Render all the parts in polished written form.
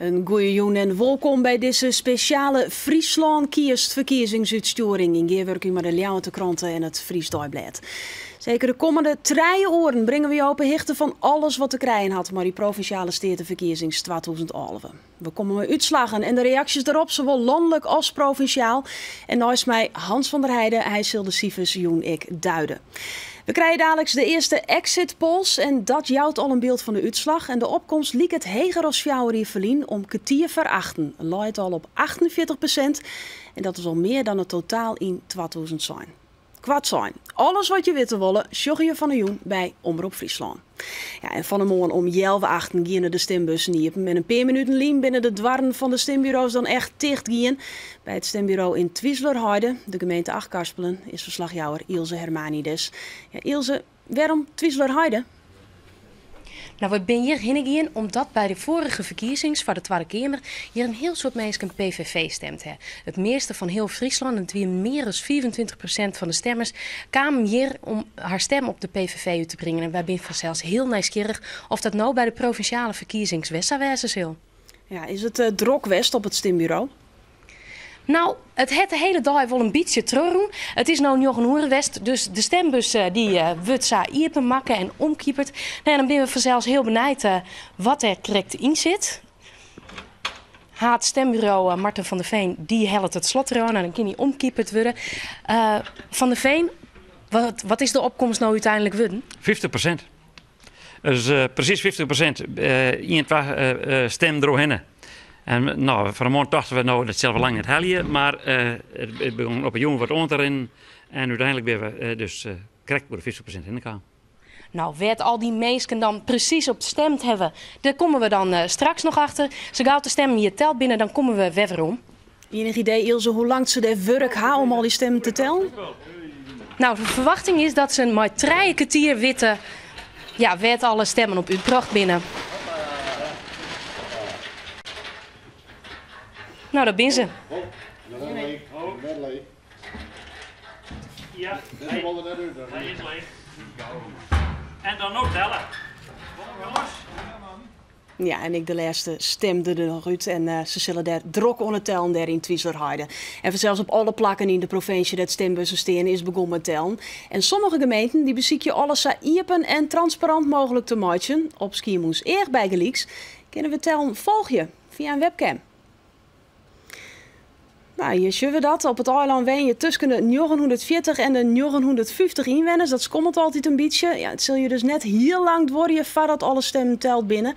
In goeie jûn en wolkom by dizze spesjale Fryslân kiest ferkiezingsútstjoering yn gearwurking mei de Ljouwerter Krante en it Friesch Deiblêd. Seker de kommende trije oeren bringe we jo op 'e hichte fan alles wat te krijen hat mei dy provinsjale steateferkiezings 2011. We komme mei útslaggen en de reaksjes derop, sawol lanlik as provinsjaal. En neist my Hans van der Heide, hy sil de sifers jûn ek duide. We krije daliks de earste exit polls en dat jout al in byld fan de útslach. En de opkomst liket heger as fjouwer jier ferlyn. Om kertier foar achten lei it al op 48% en dat is al mear dan it totaal yn 2007. Koartsein, alles wat je witte wolle, sjogge je fan 'e jûn by Omrop Fryslân. Ja, en fan 'e moarn om healwei achten giene de stimbussen iepen en in pear minuten lyn binne de doarren fan de stimburo's dan echt ticht gien. By it stimburo yn Twizelerheide, de gemeente Achtkarspelen, is ferslachjouwer Ilse Hermanides. Ja, Ilse, wêrom Twizelerheide? Nou, we binne hjir hinne gien omdat by de foarige ferkiezings foar de Twadde Keamer hjir in hiel soad minsken PVV stimd ha. It measte fan hiel Fryslân, it wie mear as 25% fan de stemmers, kamen hjir om har stim op de PVV út te bringen. En wy binne fansels hiel nijsgjirrich oft dat no by de provinsjale ferkiezings wer sa wêze sil. Ja, is it drok west op it stimburo? Nou, it hat de hiele dei wol in bytsje trochrûn. It is no njoggen oere west, dus de stembus dy wurdt sa iepenmakke en omkieperd. Nou ja, dan binne we fansels hiel benijd wat dêr krekt yn sit. Haad stemburo Marten van der Veen dy hellet it slot derôf. Nou, dan kin dy omkieperd wurde. Van der Veen, wat, wat is de opkomst no úteinlik wurden? 50%. Dus presys 50%. Ien, twa stimmen deroerhinne. En no, fan 'e moarn tochten we, no, dat sille we lang net helje, mar it begûn op 'e jûn wat oan te rinnen en úteinlik binne we dus krekt oer de 50% hinne kaam. Nou, wêr't al dy minsken dan presys op stimd hawwe, dêr komme we dan straks noch achter. Sa gau't de stimmen hjir teld binne, dan komme we wer werom. Ienich idee, Ilse, hoe lang't se dêr wurk ha om al dy stimmen te tellen? Nou, de ferwachting is dat se mei trije kertier witte ja, wêr't alle stimmen op útbrocht binne. Nou, dêr binne se. Ja, hy is leech. En dan no telle. Kom jonges. Ja, en ek de lêste stim der noch út. En se sille dêr drok oan it tellen dêr yn Twizelerheide. En fansels op alle plakken yn de provinsje dêr't stimbussen steane is begûn mei tellen. En sommige gemeenten dy besykje alles sa iepen en transparant mooglik te meitsjen. Op Skiermûntseach bygelyks kinne we tellen folgje fia in webcam. Nou, hjir sjogge we dat. Op it eilân wenje tusken de 940 en de 950 ynwenners. Dat skommelt altyd in bytsje. Ja, it sil hjir dus net hiel lang duorje foardat alle stimmen teld binne.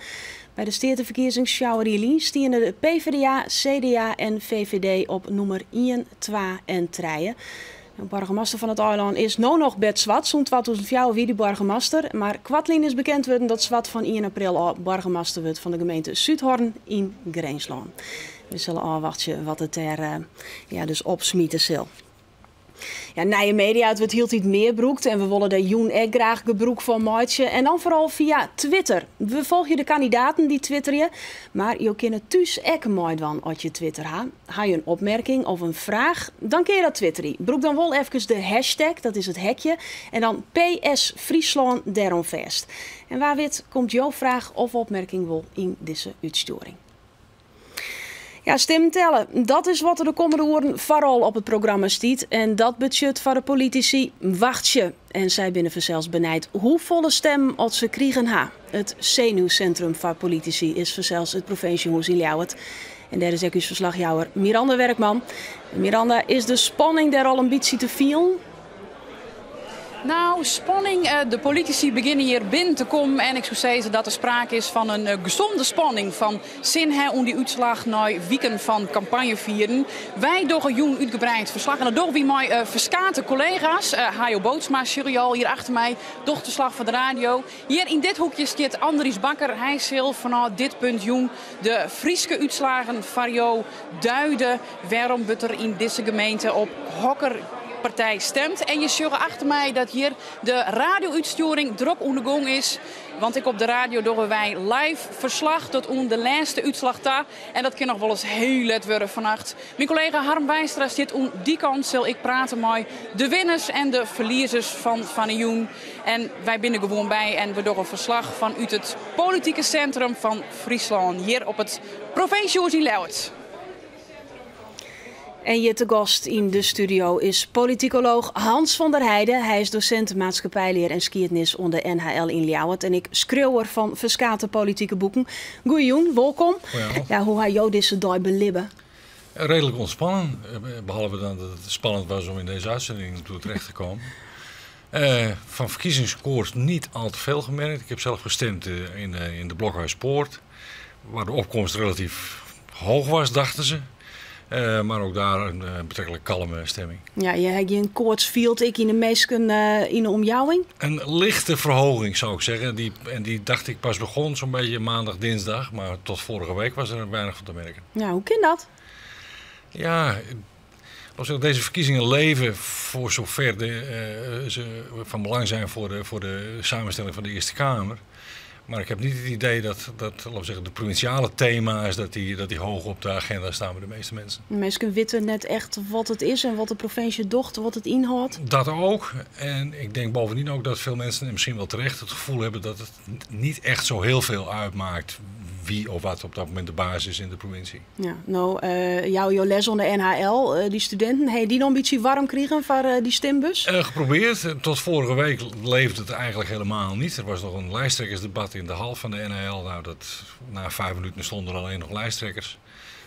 By de steateferkiezings fjouwer jier lyn stiene de PvdA, CDA en VVD op nûmer ien, twa en trije. De boargemaster fan it eilân is no noch Bert Swart. Sûnt 2004 wie dy boargemaster. Mar koartlyn is bekend wurden dat Swart fan ien april ôf boargemaster wurdt fan de gemeente Súdhorn yn Grinslân. We sille ôfwachtsje wat it dêr ja, dus opsmite sil. Ja, nije media, it wurdt hieltyd mear brûkt en we wolle dêr jûn ek graach gebrûk fan meitsje. En dan foaral fia Twitter. We folgje de kandidaten dy't twitterje, mar jo kinne thús ek meidwaan as je Twitter ha. Ha je in opmerking of in fraach, dan kinne je dat twitterje. Brûk dan wol efkes de hashtag, dat is it hekje, en dan PS Fryslân dêroan fêst. En wa wit komt jo fraach of opmerking wol yn dizze útstjoering. Ja, stimmen telle, dat is wat der de kommende oeren foaral op it programma stiet. En dat betsjut foar de politisy wachtsje. En sy binne fansels benijd hoefolle stimmen oft se krigen ha. It senuwsintrum foar politisy is fansels it provinsjehûs yn Ljouwert. En dêr is ek ús ferslachjouwer Miranda Werkman. Miranda, is de spanning dêr al in bytsje te fielen? Nou, spanning. Eh, de politici begjinne hjir binnen te kommen en ik soe sizze dat der sprake is fan in eh, gezonde spanning. Fan sin ha oan dy útslach nei wiken fan kampanjefieren. Wy dogge jûn útgebreid ferslach en dat dogge wy mei uh, ferskate kollega's. Uh, Hayo Bootsma, sjogge jo al hjir achter my, docht ferslach foar de radio. Hjir yn dit hoekje stiet Andries Bakker. Hy sil fanôf dit punt jûn de Fryske útslaggen foar jo duide. Wêrom wurdt der yn dizze gemeente op hokker. partij stemt. En je sjogge achter my dat hjir de radio-útstjoering drok oan de gong is. Want ek op de radio dogge wy live ferslach tot oan de lêste útslach ta. En dat kin noch wolris hiel let wurde fannacht. Myn kollega Harm Wijnstra stiet oan dy kant. Sil ek prate mei de winners en de ferliezers fan fannejûn. En wy binne gewoan by en we dogge ferslach fanút it politike sintrum fan Fryslân hjir op it Provinsjehûs yn Ljouwert. En hjir te gast yn de studio is politikolooch Hans van der Heide. Hy is dosint maatskippijlear en skiednis oan de NHL yn Ljouwert en ek skriuwer fan ferskate politike boeken. Goeiejûn, wolkom. Ja, hoe ha jo dizze dei belibbe? Redelijk ontspannen, behalve dan dat het spannend was om in deze uitzending toe terecht te komen. Van verkiezingskoorts niet al te veel gemerkt. Ik heb zelf gestemd in de Blokhuispoort, waar de opkomst relatief hoog was, dachten ze. Maar ook daar een betrekkelijk kalme stemming. Ja, je hebt geen koorts field ik in de meesten in de omjouwing? Een lichte verhoging zou ik zeggen. En die dacht ik pas begon zo'n beetje maandag, dinsdag. Maar tot vorige week was er weinig van te merken. Ja, hoe kan dat? Ja, deze verkiezingen leven voor zover ze van belang zijn voor de samenstelling van de Eerste Kamer. Maar ik heb niet het idee dat, laten we zeggen, de provinciale thema's dat die hoog op de agenda staan bij de meeste mensen. De mensen weten net echt wat het is en wat de provincie docht, wat het inhoudt. Dat ook. En ik denk bovendien ook dat veel mensen, en misschien wel terecht, het gevoel hebben dat het niet echt zo heel veel uitmaakt wie of wat op dat moment de baas is in de provincie. Ja, nou, jouw les onder NHL, die studenten, hey, die nog een beetje warm kregen voor die stembus? Geprobeerd. Tot vorige week leefde het eigenlijk helemaal niet. Er was nog een lijsttrekkersdebat in de hal van de NHL. Nou, na 5 minuten stonden er alleen nog lijsttrekkers.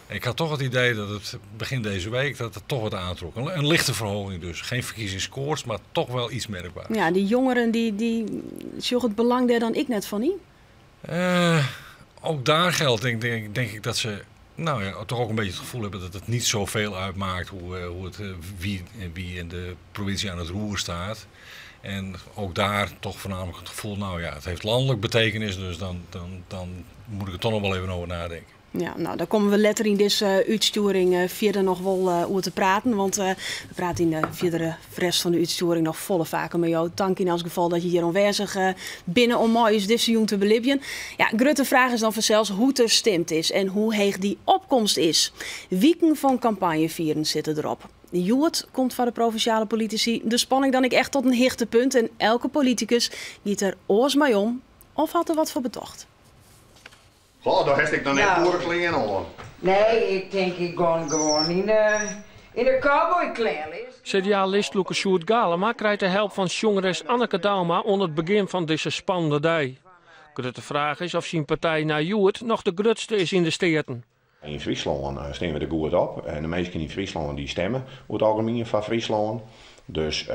En ik had toch het idee dat het begin deze week dat het toch wat aantrok. Een lichte verhoging dus. Geen verkiezingskoorts, maar toch wel iets merkbaar. Ja, die jongeren, die zoeken het belang daar dan ik net van niet? Ook daar geldt, denk ik, dat ze toch ook een beetje het gevoel hebben dat het niet zoveel uitmaakt wie in de provincie aan het roer staat. En ook daar toch voornamelijk het gevoel, het heeft landelijk betekenis, dus dan moet ik er toch nog wel even over nadenken. Ja, daar komen we letter in deze uitsturing verder nog wel over te praten. Want we praten in de verdere rest van de uitsturing nog volle vaker met jou. Dank in elk geval dat je hier aanwezig binnen om mooi is deze jong te belibjen. Ja, grote vraag is dan vanzelfs hoe er stemt is en hoe heeg die opkomst is. Wieken van campagnevieren zitten erop. Joert komt van de provinciale politici. De spanning dan ik echt tot een hichtepunt. En elke politicus giet er oors mee om of had er wat voor betocht. Goh, daar heb ik nog net boerenkleren aan. Nee, ik denk ik ga gewoon in de cowboykleren. CDA-listloeker Sjoerd Galema krijgt de help van jongeres Anneke Douma onder het begin van deze spannende dag. De vraag is of zijn partij na Joert nog de grootste is in de steden. In Friesland stemmen we er goed op. En de meesten in Friesland die stemmen over het algemeen van Friesland. Dus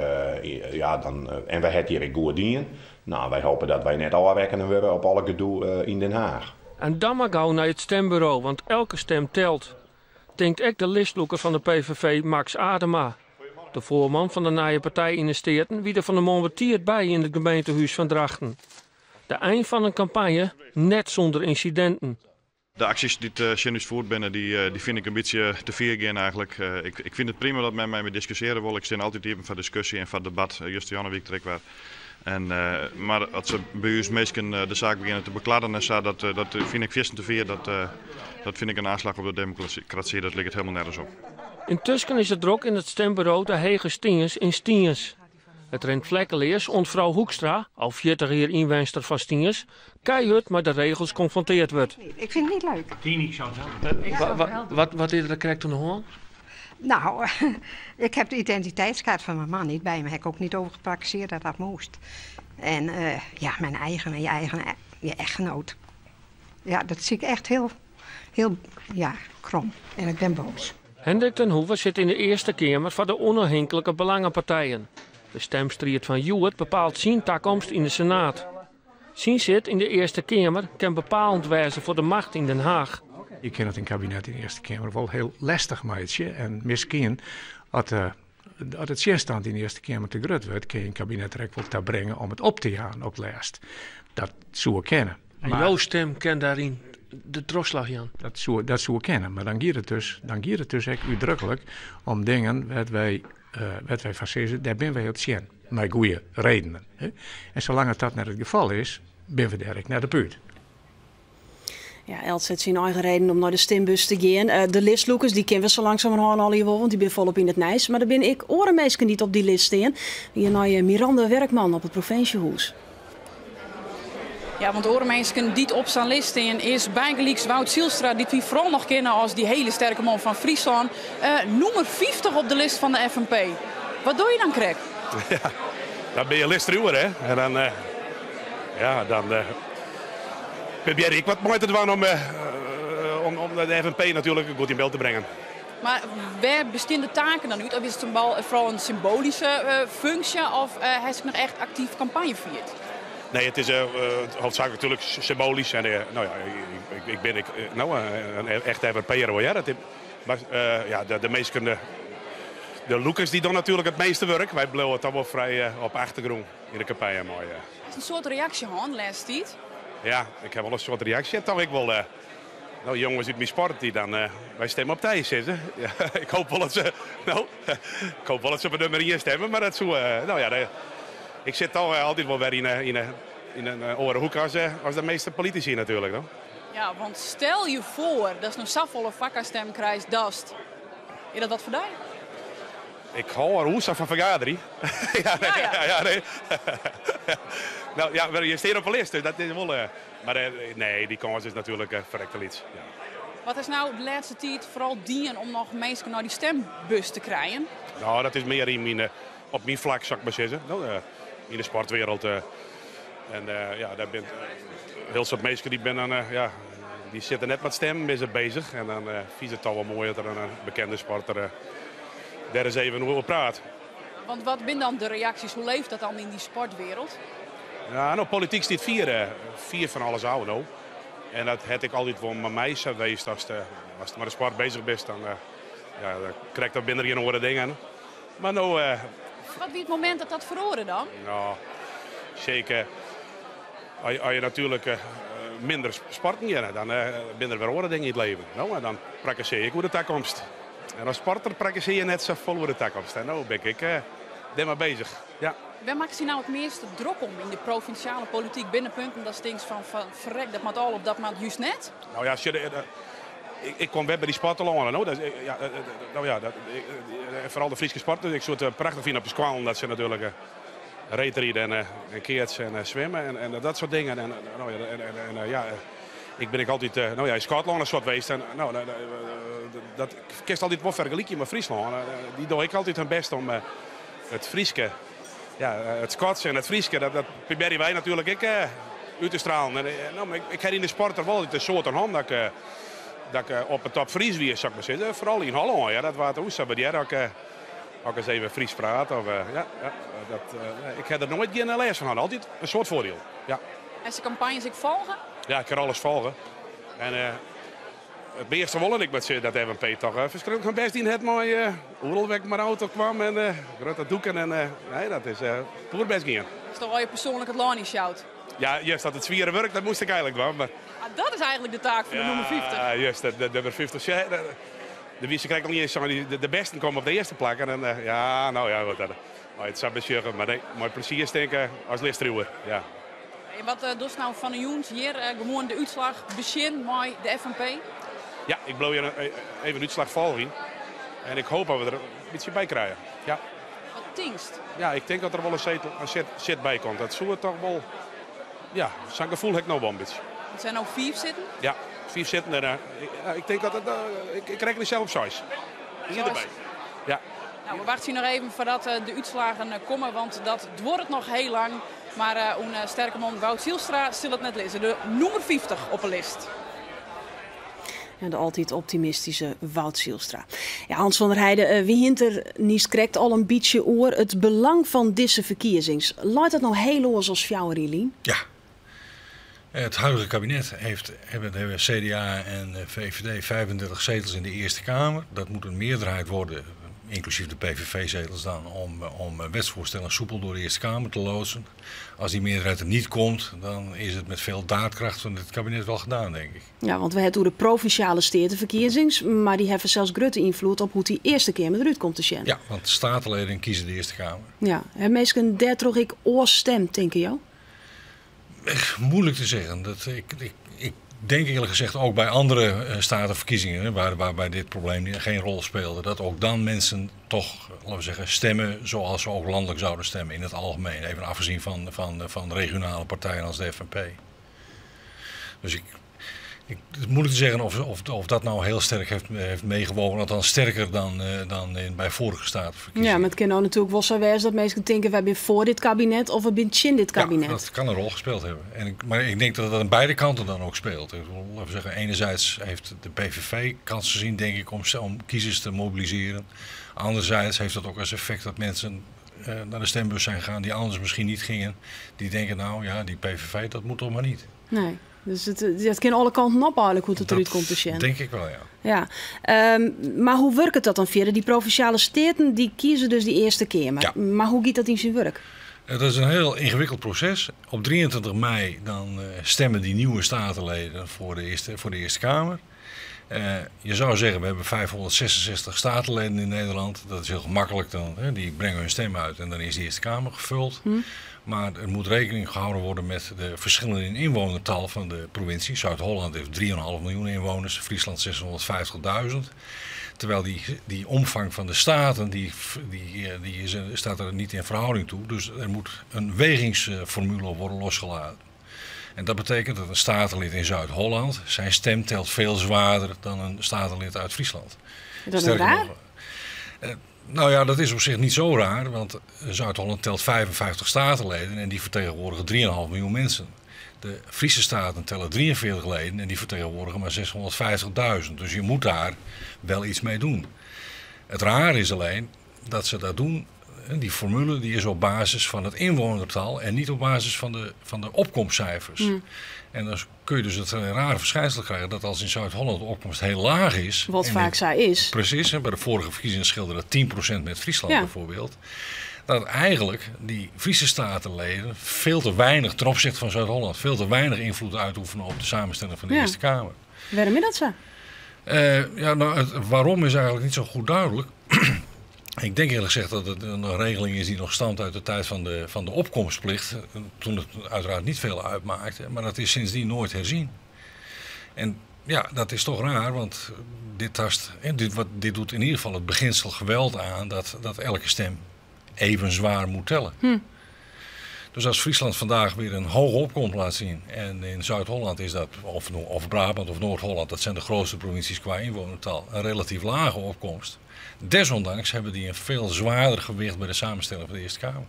ja, dan en wij hebben hier goed dien. Nou, wij hopen dat wij net afwerken worden op alle gedoe in Den Haag. En dan maar gauw naar het stembureau, want elke stem telt. Denkt ook de listloeker van de PVV Max Adema. De voorman van de nieuwe partij in de steden wie er van de Montbetiert bij in het gemeentehuis van Drachten. De eind van een campagne net zonder incidenten. De acties die het Sjenus voert binnen, die vind ik een beetje te ver gaan eigenlijk. Ik vind het prima dat men mij mee discussiëren wil. Ik sta altijd hier van discussie en van debat. Just Janne Wiek trek waar. En maar als ze bij ons meesten de zaak beginnen te bekladden en zo, dat vind ik vissen te ver. Dat vind ik een aanslag op de democratie, dat ligt helemaal nergens op. Intussen is het druk in het stembureau de Hege Stiens in Stiens. Het rent vlekkenleers ont vrouw Hoekstra, al 40 jaar inwenster van Stiens, keihard met de regels confronteerd wordt. Ik vind het niet leuk. Tien, ik zou het helpen. Ik zou het helpen. Wat is er correct aan de hand? Ik heb de identiteitskaart van mijn man niet bij me. Heb ik ook niet over gepraktiseerd dat dat moest. En ja, mijn eigen en je eigen, je echtgenoot. Ja, dat zie ik echt heel, heel, ja, krom. En ik ben boos. Hendrik ten Hoeve zit in de Eerste Kamer van de onafhankelijke belangenpartijen. De stemstrijd van Joert bepaalt zijn toekomst in de Senaat. Zijn zit in de Eerste Kamer kan bepalend wijzen voor de macht in Den Haag. Ik ken het in kabinet in de Eerste Kamer wel heel lastig meidje. En misschien als het zeerstand in de Eerste Kamer te groot wordt, kun je een kabinet er ook wel te brengen om het op te gaan op lijst. Dat zou ik kennen. En Maar jouw stem kent daarin de trosslag, Jan? Dat zou ik kennen, maar dan gaat het dus, dan gaat het dus echt uitdrukkelijk om dingen waar wij wêr't wy fan sizze, dêr binne wy op tsjin, mei goede redenen. En salang dat net it gefal is, binne we dêr ek net op út. Ja, elts hat syn eigen reden om nei de stimbus te gean. Eh, de listlûkers dy kinne we sa langsumerhân allegear wol, want dy binne folop yn it nijs. Mar der binne ek oare minsken dy't op dy list stean. We gean nei eh, Miranda Werkman op it provinsjehûs. Ja, want oare minsken dy't op sa'n list stean is bygelyks Wout Zijlstra, dy't wy foaral noch kenne as dy hiele sterke man fan Fryslân. Uh, nûmer 50 op de list fan de FNP. Wat doch je dan krekt? Ja, dan bin je listtriuwer, hè? En dan, uh, ja, dan uh, probearje ik wat mei te dwaan om, om, om de FNP natuerlik goed yn byld te bringen. Mar wêr besteane de taken dan út? Of is it foaral in symboalyske funksje of hast noch echt aktyf kampanje fierd? Nee, it is hoofdzaklik natuerlik symboalysk. En, no ja, ik bin ik, no, in echte FNP'er wol, hear. Mar ja, de minsken, de lûkers, dy dogge natuerlik it measte wurk. Wy bliuwe toch wol frij op 'e achtergrûn yn de kampanje. Mei. Hast in soad reaksje hân de lêste tiid? Ja, ik ha wol in soad reaksje. Toch ek wol no, jonges út myn sport dy't dan wy stimme op dy sizze. Ja, ik hoopje wol dat se, no, ik hoopje wol dat se op nûmer ien stimme, mar dat soe, no ja, ik sit toch altyd wol wer yn in oare hoek as, as de measte politisy natuerlik. No. Ja, want stel je foar datst no safolle foarkarstimmen krijst datst. Is dat wat foar dy? Ik hâld der oer sa fan fergaderje. ja, nee, ja, ja. ja, nee. no, ja, je stean op 'e list, dus dat is wol. Mar nee, dy kâns is natuerlik ferrekte lyts. Ja. Wat is no de lêste tiid foaral dien om noch minsken nei dy stembus te krijen? No, dat is mear yn myn, op myn flak, sil ik mar sizze. No, yn de sportwereld. En ja, dêr binne hiel soad minsken dy binne dan, ja, dy sitte net mei stimmen, binne se beuzich. En dan fine se it toch wol moai dat der in bekende sporter dêr ris even oer praat. Want wat binne dan de reaksjes? Hoe leeft dat dan yn dy sportwereld? Ja, no, polityk stiet fier, fier fan alles ôf no. En dat hat ek altyd wol mei my sa west. Ast, ast mei de sport beuzich bist, dan, ja, dan krekt of binne der gjin oare dingen. Mar no... Wat wie it momint dat dat feroare dan? No, seker. As je natuerlik minder sporten geane, dan binne der wer oare dingen yn it leven. No, en dan prakkesearje ik oer de takomst. En as sporter prakkesearje je net sa folle oer de takomst. En no bin ik dêr mei beuzich. Ja. Wêr makkest dy no it measte drok om yn de provinsjale polityk? Binne punten datst tinkst fan, fan ferrek, dat moat al of dat moat just net? No ja, sjoch, ik kom wer by dy sport telâne. No, dat, ja, no ja, dat, foaral de Fryske sporters. Ik soe it prachtich fine op de skoallen dat se natuerlik reedride en, en keatse en swimme en, en dat soart dingen. En, no ja, en, en, en ja, ik bin ek altyd no ja, yn Skotlân in soad west. En, no, dat kinst altyd wol fergelykje mei Fryslân. Dy dogge ek altyd hun bêst om it Fryske, ja, it Skotske en it Fryske, dat, dat probearje wy natuerlik ek út te stralen. En, no, ik, ik ha yn de sport der wol altyd in soad oan hân dat ik, dat ik op 'e top Fries wie, sil ik mar sizze. Foaral yn Hollân, ja, dat waard oer sa wurdearre as ik, as ik ris even Frysk praat. Of, ja, ja, dat, ik ha der noait gjin lêst fan hân. Altyd in soad foardiel, ja. En de kampanjes ek folge? Ja, ik ha alles folge. En it measte wol en ik moat sizze dat FNP toch ferskriklik hun bêst dien hat mei uh, oeral wêr't ik mei de auto kwam en grutte doeken en nee, dat is poerbêst gien. Is toch al je persoanlik it lân yn sjout? Ja, juist dat it swiere wurk, dat moast ik eigenlik dwaan. Mar... Ah, dat is eigenlik de taak fan de nûmer 50. Ja, juist, de nûmer 50. Ja, de wie se krekt al eens de, de bêsten komme op de earste plak. En dan, ja, no ja, goed, dat, it sa besjogge, mar nee, mei plezier stinke as listtriuwer. Ja. En wat uh, dochst no fan 'e jûn hjir? Uh, gewoan de útslach besjen mei de FNP? Ja, ik bliuw hjir even de útslach folgjen. En ik hoopje dat we der in bytsje by krije. Ja. Wat tinkst? Ja, ik tink dat der wol in setel, in sit, sit by komt. Dat soe toch wol... Ja, sa'n gefoel ha ik no wol in bytsje. It binne no fiif sitten? Ja, fiif sitten. En, uh, ik, ik tink dat het, ik, ik rekkenje sels op seis. Ien derby. Ja. No, we wachtsje noch even foardat de útslaggen komme, want dat duorret noch hiel lang. Mar uh, sterke man Wout Zijlstra sil it net lizze. De nûmer 50 op 'e list. En de altyd optimistyske Wout Zijlstra. Ja, Hans van der Heijden, wy hiene it der niiskrekt al in bytsje oer it belang fan dizze ferkiezings. Leit dat no hiel oars as 4 jier lyn? Ja. Het huidige kabinet heeft, hebben, hebben CDA en VVD 35 zetels in de Eerste Kamer. Dat moet een meerderheid worden. ynklusyf de PVV-zetels dan, om, om wetsvoorstellen soepel door de Eerste Kamer te loodsen. Als die meerderheid er niet komt, dan is het met veel daadkracht van het kabinet wel gedaan, denk ik. Ja, want we hebben de provinciale steatenferkiezings, mar dy hawwe sels grutte ynfloed op hoe't dy Earste Keamer derút komt te sjen. Ja, want steateleden kieze de Eerste Kamer. Ja, hawwe minsken dêrtroch ek oars stimd, tinke jo? Moeilijk te zeggen. Dat, ik, ik, ik denk eerlijk gezegd ook bij andere statenverkiezingen, waarbij dit probleem geen rol speelde, dat ook dan mensen toch, laten we zeggen, stemmen zoals ze ook landelijk zouden stemmen in het algemeen. Even afgezien van regionale partijen als de FNP. Dus het is moeilijk te zeggen of dat nou heel sterk heeft meegewogen, althans sterker dan bij vorige statenverkiezingen. Ja, mar it kin no natuerlik wol sa wêze dat minsken tinke, wy binne foar dit kabinet of we binne tsjin dit kabinet. Ja, dat kan een rol gespeeld hebben. Maar ik denk dat dat aan beide kanten dan ook speelt. Ik wil even zeggen, enerzijds heeft de PVV kans gezien, denk ik, om kiezers te mobiliseren. Anderzijds heeft dat ook als effect dat mensen naar de stembus zijn gegaan die anders misschien niet gingen. Die denken, nou ja, die PVV, dat moet toch maar niet. Nee, dus it kin alle kanten op eigenlik hoe't it derút komt te sjen. Denk ik wel, ja. Ja, mar hoe wurket dat dan fierder? Dy provinsjale steaten dy kieze dus dy Earste Keamer. Ja. Mar hoe giet dat yn syn wurk? Dat is een heel ingewikkeld proces. Op 23 mei dan stemmen die nieuwe statenleden voor de Eerste Kamer. Je zou zeggen, we hebben 566 statenleden in Nederland. Dat is heel gemakkelijk, dan, hè, die brengen hun stem uit en dan is de Eerste Kamer gevuld. Maar er moet rekening gehouden worden met de verschillen in inwonertal van de provincie. Zuid-Holland heeft 3,5 miljoen inwoners, Friesland 650.000. Terwijl die omvang van de staten, die staat er niet in verhouding toe. Dus er moet een wegingsformule worden losgelaten. En dat betekent dat een statenlid in Zuid-Holland, zijn stem telt veel zwaarder dan een statenlid uit Friesland. Is dat Sterker raar? nog, nou ja, dat is op zich niet zo raar, want Zuid-Holland telt 55 statenleden en die vertegenwoordigen 3,5 miljoen mensen. De Friese staten tellen 43 leden en die vertegenwoordigen maar 650.000. Dus je moet daar wel iets mee doen. Het raar is alleen dat ze dat doen. Die formule die is op basis van het inwonertal en niet op basis van de opkomstcijfers. En dan kun je dus het rare verschijnsel krijgen dat als in Zuid-Holland de opkomst heel laag is... Wat en vaak in zo is. Precies, hè, bij de vorige verkiezingen scheelde dat 10% met Friesland bijvoorbeeld. Dat eigenlijk die Friese statenleden veel te weinig ten opzichte van Zuid-Holland... veel te weinig invloed uitoefenen op de samenstelling van de Eerste Kamer. Waarom is dat zo? Ja, nou, het waarom is eigenlijk niet zo goed duidelijk. Ik denk eerlijk gezegd dat het een regeling is die nog stamt uit de tijd van de opkomstplicht. Toen het uiteraard niet veel uitmaakte, maar dat is sindsdien nooit herzien. En dat is toch raar, want dit, tast, hè, dit, wat, dit doet in ieder geval het beginsel geweld aan dat elke stem even zwaar moet tellen. Dus als Friesland vandaag weer een hoge opkomst laat zien en in Zuid-Holland is dat, of Brabant of Noord-Holland, dat zijn de grootste provincies qua inwonertal, een relatief lage opkomst. Desondanks hebben die een veel zwaarder gewicht bij de samenstelling van de Eerste Kamer.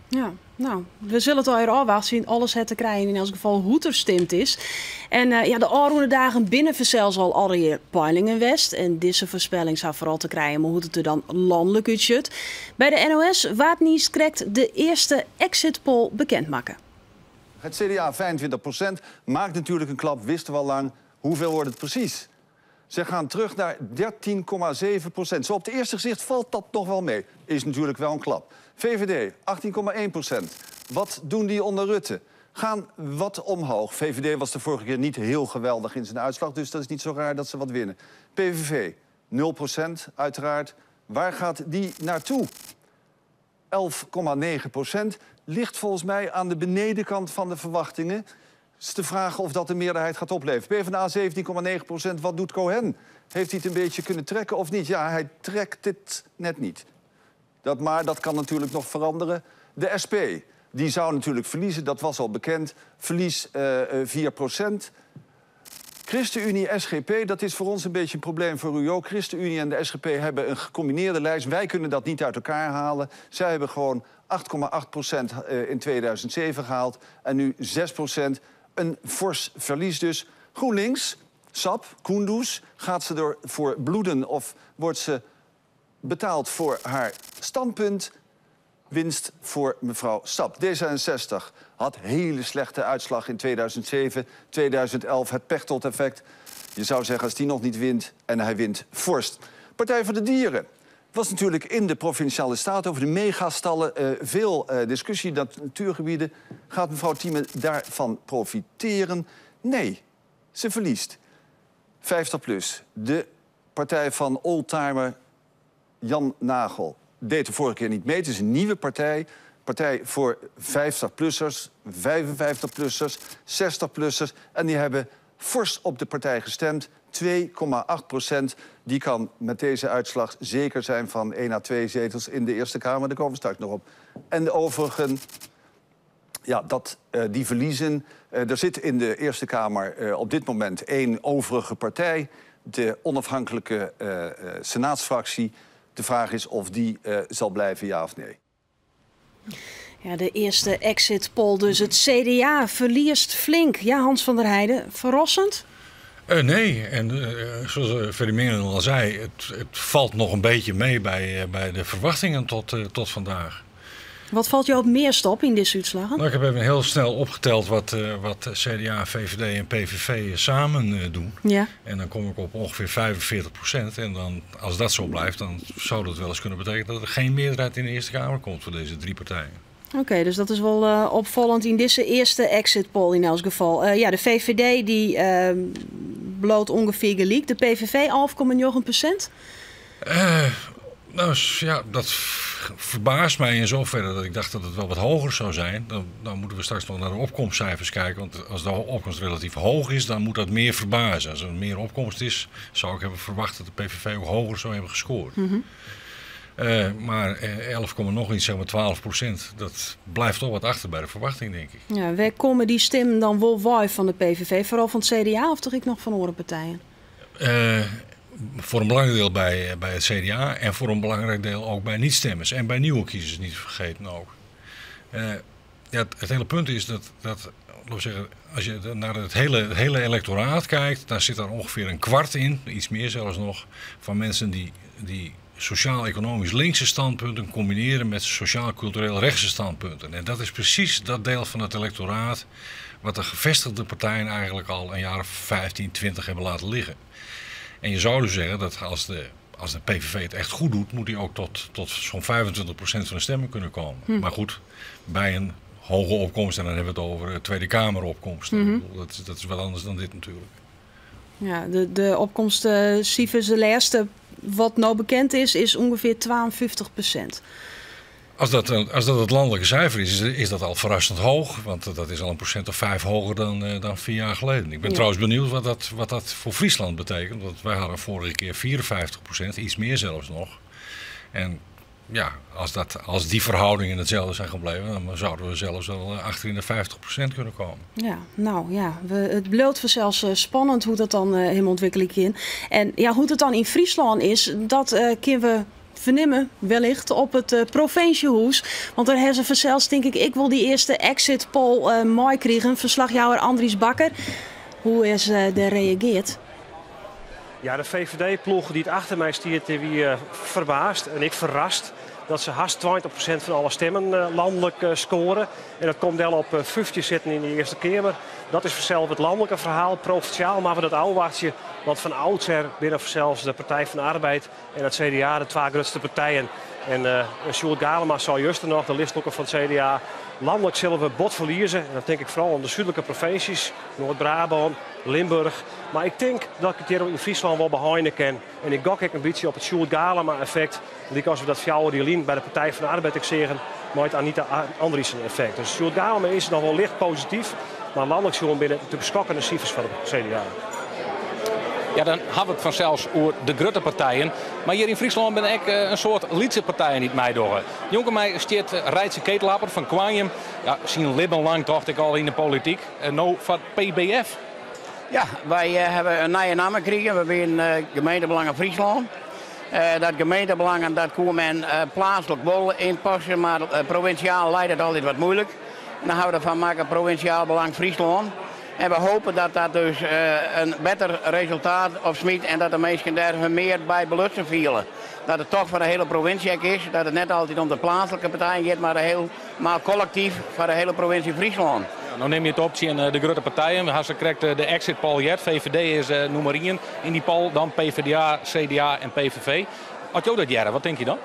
Ja, we zullen het al hier afwachten zien, alles het te krijgen in elk geval hoe er stemt is. En de ôfrûne dagen binne fansels al allegear peilingen west. En dizze foarspelling zou foaral te krijen, mar hoe't it der dan lanlik útsjocht. By de NOS waard niiskrekt de earste exit poll bekend makke. Het CDA 25% maakt natuurlijk een klap, wisten we al lang. Hoeveel wordt het precies? Ze gaan terug naar 13,7%. Zo op het eerste gezicht valt dat nog wel mee. Is natuurlijk wel een klap. VVD 18,1%. Wat doen die onder Rutte? Gaan wat omhoog. VVD was de vorige keer niet heel geweldig in zijn uitslag, dus dat is niet zo raar dat ze wat winnen. PVV 0% uiteraard. Waar gaat die naartoe? 11,9% ligt volgens mij aan de benedenkant van de verwachtingen. Het is de vraag of dat de meerderheid gaat opleveren. PvdA 17,9%. Wat doet Cohen? Heeft hij het een beetje kunnen trekken of niet? Ja, hij trekt het net niet. Maar dat kan natuurlijk nog veranderen. De SP, die zou natuurlijk verliezen. Dat was al bekend. Verlies 4%. ChristenUnie, SGP, dat is voor ons een beetje een probleem voor u ook. ChristenUnie en de SGP hebben een gecombineerde lijst. Wij kunnen dat niet uit elkaar halen. Zij hebben gewoon 8,8% in 2007 gehaald en nu 6%. Een fors verlies dus. GroenLinks, Sap, Kunduz, gaat ze ervoor bloeden of wordt ze betaald voor haar standpunt? Winst voor mevrouw Sap. D66 had hele slechte uitslag in 2007, 2011, het Pechtold-effect. Je zou zeggen, als die nog niet wint, en hij wint fors. Partij voor de Dieren. Was natuurlijk in de Provinciale Staten over de megastallen veel discussie. Dat natuurgebieden. Gaat mevrouw Thieme daarvan profiteren? Nee, ze verliest. 50 plus. De partij van oldtimer Jan Nagel deed de vorige keer niet mee. Het is een nieuwe partij. Partij voor 50-plussers, 55-plussers, 60-plussers. En die hebben fors op de partij gestemd. 2,8%. Die kan met deze uitslag zeker zijn van 1 à 2 zetels in de Eerste Kamer. Daar komen we straks nog op. En de overigen, ja, die verliezen. Er zit in de Eerste Kamer op dit moment 1 overige partij. De onafhankelijke senaatsfractie. De vraag is of die zal blijven, ja of nee. Ja, de eerste exit poll dus. Het CDA verliest flink. Ja, Hans van der Heijden, verrassend? Nee, en zoals Ferry Mingelen al zei, het valt nog een beetje mee bij de verwachtingen tot vandaag. Wat valt jou het meest op in deze uitslagen? Ik heb even heel snel opgeteld wat CDA, VVD en PVV samen doen. En dan kom ik op ongeveer 45%. En dan, als dat zo blijft, dan zou dat wel eens kunnen betekenen dat er geen meerderheid in de Eerste Kamer komt voor deze drie partijen. Oké, dus dat is wel opvallend in deze eerste exit poll in elk geval. De VVD die bloot ongeveer gelijk. De PVV 11,9%. Dat verbaast mij in zoverre dat ik dacht dat het wel wat hoger zou zijn. Dan moeten we straks nog naar de opkomstcijfers kijken. Want als de opkomst relatief hoog is, dan moet dat meer verbazen. Als er meer opkomst is, zou ik hebben verwacht dat de PVV ook hoger zou hebben gescoord. Maar 11 komma nog iets, zeg maar 12%, dat blijft toch wat achter bij de verwachting, denk ik. Ja, waar komen die stemmen dan wel wij van de PVV? Vooral van het CDA of toch ik nog van andere partijen? Voor een belangrijk deel bij het CDA en voor een belangrijk deel ook bij niet-stemmers. En bij nieuwe kiezers niet te vergeten ook. Het hele punt is dat, laten we zeggen, als je naar het hele electoraat kijkt, daar zit daar ongeveer een kwart in, iets meer zelfs nog, van mensen die sociaal-economisch linkse standpunten combineren met sociaal-cultureel rechtse standpunten. En dat is precies dat deel van het electoraat wat de gevestigde partijen eigenlijk al een jaar of 15, 20 hebben laten liggen. En je zou dus zeggen dat als de PVV het echt goed doet, moet die ook tot zo'n 25% van de stemmen kunnen komen. Maar goed, bij een hoge opkomst, en dan hebben we het over de Tweede Kameropkomst. Dat is wat anders dan dit natuurlijk. Ja, de opkomstcijfers, de laatste wat nou bekend is, is ongeveer 52%. Als dat het landelijke cijfer is, is dat al verrassend hoog. Want dat is al een procent of 5 hoger dan 4 jaar geleden. Ik ben trouwens benieuwd wat dat voor Friesland betekent. Want wij hadden vorige keer 54%, iets meer zelfs nog. En als die verhoudingen hetzelfde zijn gebleven, dan zouden we zelfs wel achter in de 50% kunnen komen. Ja, nou ja, het blijft zelfs spannend hoe dat dan helemaal ontwikkelen kan. En hoe het dan in Friesland is, dat kunnen we vernemen wellicht op het provinciehuis. Want daar hebben ze zelfs, denk ik, ik wil die eerste exit poll mooi krijgen. Verslagjouwer Andries Bakker, hoe is de reageert? Ja, de V V D-ploeg die het achter mij stiert, die wie verbaasd en ik verrast dat ze haast 20% van alle stemmen landelijk scoren. En dat komt wel op 50 zitten in de Eerste Kamer. Dat is vanzelf het landelijke verhaal, provinciaal, maar we dat ouderwachtje. Want van oudsher binnen zelfs de Partij van de Arbeid en het CDA, de twee grootste partijen. En Sjoerd Galema zal juist nog, de listlokker van het CDA, landelijk zullen we bot verliezen. En dan denk ik vooral aan de zuidelijke provincies, Noord-Brabant, Limburg. Maar ik denk dat ik het hier in Friesland wel behinden kan. En ik gok ik een beetje op het Sjoerd Galema-effect. Die als we dat fjouwer die lijn bij de Partij van de Arbeid ik zeggen, maar het Anita Andriessen effect. Dus Sjoerd Galema is nog wel licht positief. Maar landelijk zullen binnen natuurlijk schokkende cijfers van het CDA. Ja, dan hebben we het vanzelfs over de grote partijen. Maar hier in Friesland ben ik een soort lietse partijen niet meedogen. Jonker mij stiert Reitse Ketelaper van Koarnjum. Ja, zien libben lang tocht ik al in de politiek. En nou van PBF. Ja, wij hebben een nieuwe naam gekregen. We zijn gemeentebelangen Friesland. Dat gemeentebelangen, dat kon men plaatselijk wel inpassen, maar provinciaal leidt het altijd wat moeilijk. En dan houden we ervan maken provinciaal belang Friesland. En we hopen dat dat dus een beter resultaat opsmiet en dat de mensen daar hun meer bij belutsen vielen. Dat het toch voor de hele provincie is, dat het net altijd om de plaatselijke partijen gaat, maar helemaal collectief voor de hele provincie Friesland. Ja, nou neem je het optie in de grote partijen. We hebben correct de exit poll jet. VVD is nummer 1 in die poll, dan PvdA, CDA en PVV. As jo dat hearre, wat tinke je dan?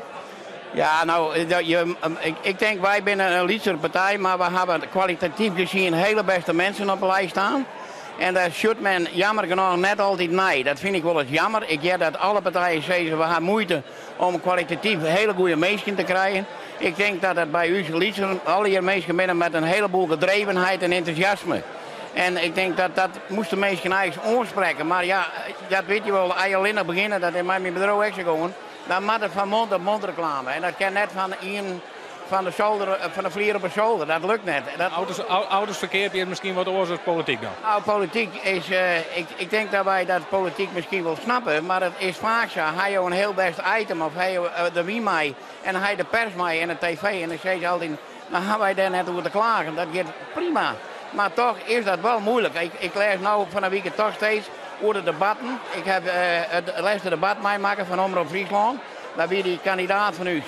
Ja, no, je, ik denk wy binne in lytsere partij, mar we hawwe kwalitatyf gezien hiele bêste minsken op de lijst stean. En dêr sjocht men jammer genôch net altyd nei. Dat fyn ik wolris jammer. Ik hear dat alle partijen sizze we hawwe muoite om kwalitatyf hiele goede minsken te krijen. Ik tink dat it by ús lytseren allegear minsken binne met in heleboel gedrevenheid en entûsjasme. En ik tink dat dat moast de minsken eigentlik oansprekke. Mar ja, dat witte je wol, as je allinnich begjinne, dat is mei myn bedriuw ek sa gongen, dan moat it fan mond op mond reklame. En dat kin net fan ien fan de solder, fan de flier op de solder. Dat lukt net. Dat... Auto's, auto's ferkeapje is miskien wat oars as polityk dan? Nou, polityk is, ik tink dat wy dat polityk miskien wol snappe, mar it is faak sa, ha jo in hiel bêst item of ha jo de wyn mei en ha je de pers mei en de tv en ik sis altyd, dan ha wy dêr net oer te klagen, dat giet prima. Mar toch is dat wol muoilik. Ik lês no fan 'e wike toch steeds oer de debatten. Ik ha it lêste debat meimakke fan Omrop Fryslân. Dêr wie dy kandidaat fan ús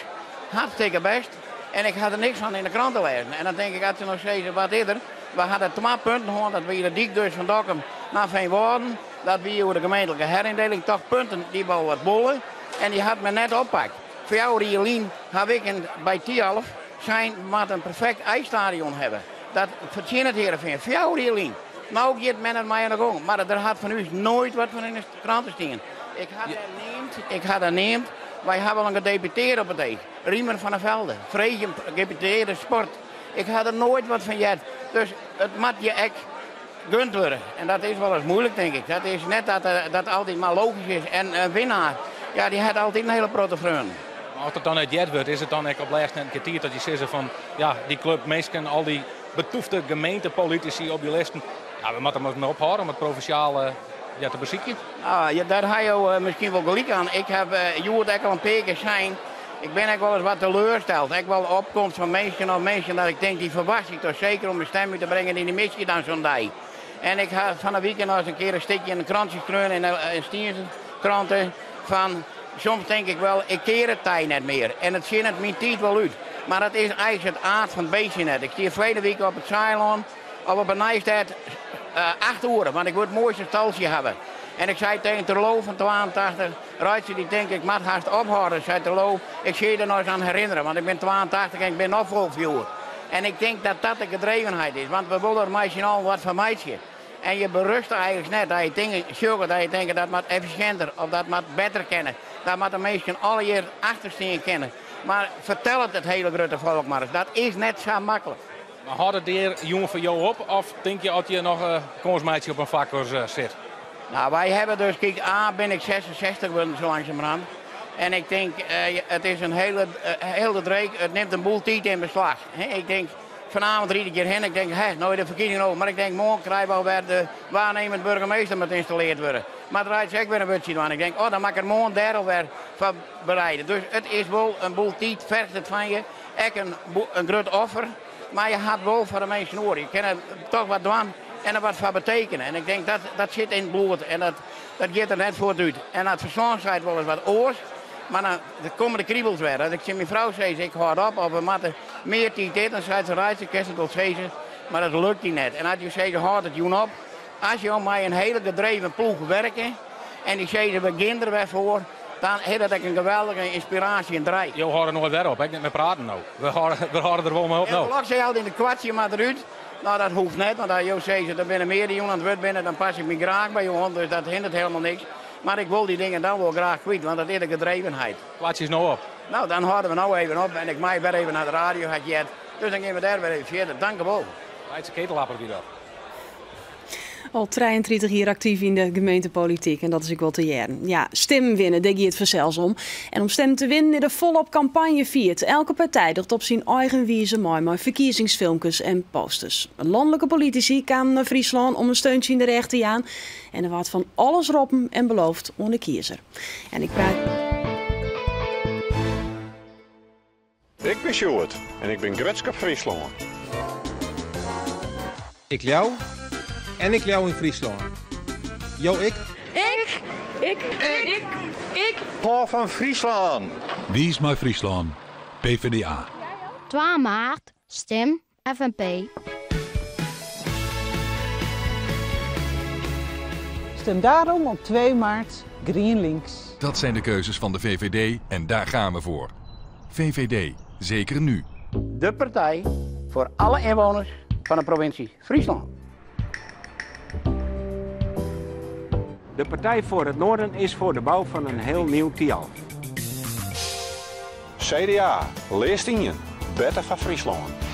hartstikke bêst. En ik ha der niks fan yn de krante lêzen. En dan tink ik, as se no sizze, wat is der? We hadden twa punten hân, dat wie de dyk dus fan Dokkum nei Feanwâlden. Dat wie oer de gemeentlike herindeling. Toch punten dy't wol wat wolle. En dy hat men net oppakt. 4 jier lyn haw ik in, by Thialf sein, we moatte in perfekt ijsstadion hawwe. Dat fertsjinnet Hearrenfean. 4 jier lyn. No giet men der mei oan de gong. Mar der hat fan ús noait wat fan yn de krante stien. Ik ha dêr neamd, ik ha dêr neamd, wy hawwe al in gedeputearde op it each, Riemer van der Velde. Freegje him, gedeputearde sport. Ik ha der noait wat fan heard. Dus it moat je ek gund wurde. En dat is wolris muoilik, tink ik. Dat is net dat dat altyd mar logysk is. En in winnaar, ja, dy hat altyd in hiele protte freonen. Mar as it dan net heard wurdt, is it dan ek op lêst net in kear tiid dat je sizze fan, ja, dy klup minsken, al dy betûfte gemeentepolitisy op dy listen, ja, we moatte der mar ophâlde om it provinsjale ja, te besykjen? Ah, ja, dêr ha jo eh, miskien wol gelyk oan. Ik ha eh, hjoed ek al in pear kear sein, ik bin ek wolris wat teleursteld. Ek wol opkomst fan minsken of minsken dat ik tink, dy ferwacht ik toch seker om de stim út te bringen, dy mis je dan zo'n dei. En ik ha fan 'e wike noch ris in kear in stikje yn in krantsje skreaun, yn de Stienzer krante, fan soms tink ik wel, ik kear it tij net mear. En it tsjinnet myn tiid wol út. Mar dat is eigentlik it aard fan it beestje net. Ik stie ferleden wike op it Saailân, of op 'e Nijstêd, 8 oere, want ik wol it moaiste staltsje hawwe. En ik sei tsjin Terlo fan 82, Reitse dy tinkt ik moat hast ophâlde, sei Terlo, ik sil je der noch ris oan herinnere, want ik bin 82 en ik bin noch fol fjoer. En ik tink dat dat de gedrevenheid is, want we wolle der mei syn allen wat fan meitsje. En je beruste eigentlik net dat je dingen sjogge, dat je tinke dat moat effisjinter of dat moat better kinne. Daar moatte minsken allegear achter stean kinne. Mar fertel it it hiele grutte folk mar ris, dat is net sa maklik. Mar hâldt it dêr jûn foar jo op of tinke je dat je noch kâns meitsje op in fakkerssit? Nou, wy hawwe dus, kyk, A bin ik 66 wurden sa langsumerhand. En ik tink, it is in hiele, hiele dreek, it nimt in boel tiid yn beslach. Ik tink, vanavond ried ik hjirhinne, ik tink, hè, no is de ferkiezing oer. Mar ik tink, moarn krije we alwer de waarnemend burgemeester moat ynstalleard wurde. Moat Reitse ek wer in wurdsje dwaan. Ik tink, oh, dan moat ik der moarn dêr alwer foar bereide. Dus it is wol in boel tiid, ferget it fan je. Ek in, in grut offer, mar je hat wol foar de minsken oer. Je kinne toch wat dwaan en der wat foar betekene. En ik tink dat dat sit yn it bloed en dat, dat giet der net fuort út. En dat ferstân seit wolris wat oars, mar dan komme de kribels wer. As ik tsjin myn frou sis, ik hâld op of we moatte mear tiid dit, dan seit se, Reitse, kinst it wol sizze, mar dat lukt dy net. En as jo sizze, hâld it jûn op, as jo mei in hiele gedreven ploech werke en dy sizze, we gean der wer foar, Dan hat dat ek in geweldige ynspiraasje en drive. Jo hâlde noait wer op, ek net mei praten no. We hâlde, we hâlde der wol mei op no. Blok sei altyd, in kwartsje moat derút. No, dat hoecht net, want as jo sizze, der binne mear dy't jûn oan it wurd binne, dan pas ik my graach by jo oan, dus dat hindert helemaal niks. Mar ik wol dy dingen dan wol graach kwyt, want dat is de gedrevenheid. Kwartsje is no op. No, dan hâlde we no even op en ik mei wer even nei de radio, ha ik heard. Dus dan gean we dêr wer even fierder. Dankewol. Reitse Ketellapper wie dat. Al 33 jier aktyf yn de gemeentepolityk en dat is ek wol te hearren. Ja, stimmen winne, dêr giet it fansels om. En om stimmen te winnen is der folop kampanje fierd. Elke partij docht op syn eigen wize mei mei ferkiezingsfilmkes en posters. Lanlike politisy kamen nei Fryslân om in steuntsje yn de rêch te jaan. En der waard fan alles roppen en beloofd oan de kiezer. En ik praat. Ik bin Sjoerd en ik bin grutsk op Fryslân. Ik leau en ik leau yn Fryslân. Jo ek? Ik! Ik! Ik! Ik! Hâld fan Fryslân! Wiis mei Fryslân, PvdA. 2 maart, stim FNP. Stem daarom op 2 maart GrienLinks. Dat zijn de keuzes van de VVD en daar gaan we voor. VVD, zeker nu. De partij voor alle inwoners van de provincie Friesland. De Partij voor het Noorden is voor de bouw van een heel nieuw Thialf. CDA, leest in je, better van Friesland.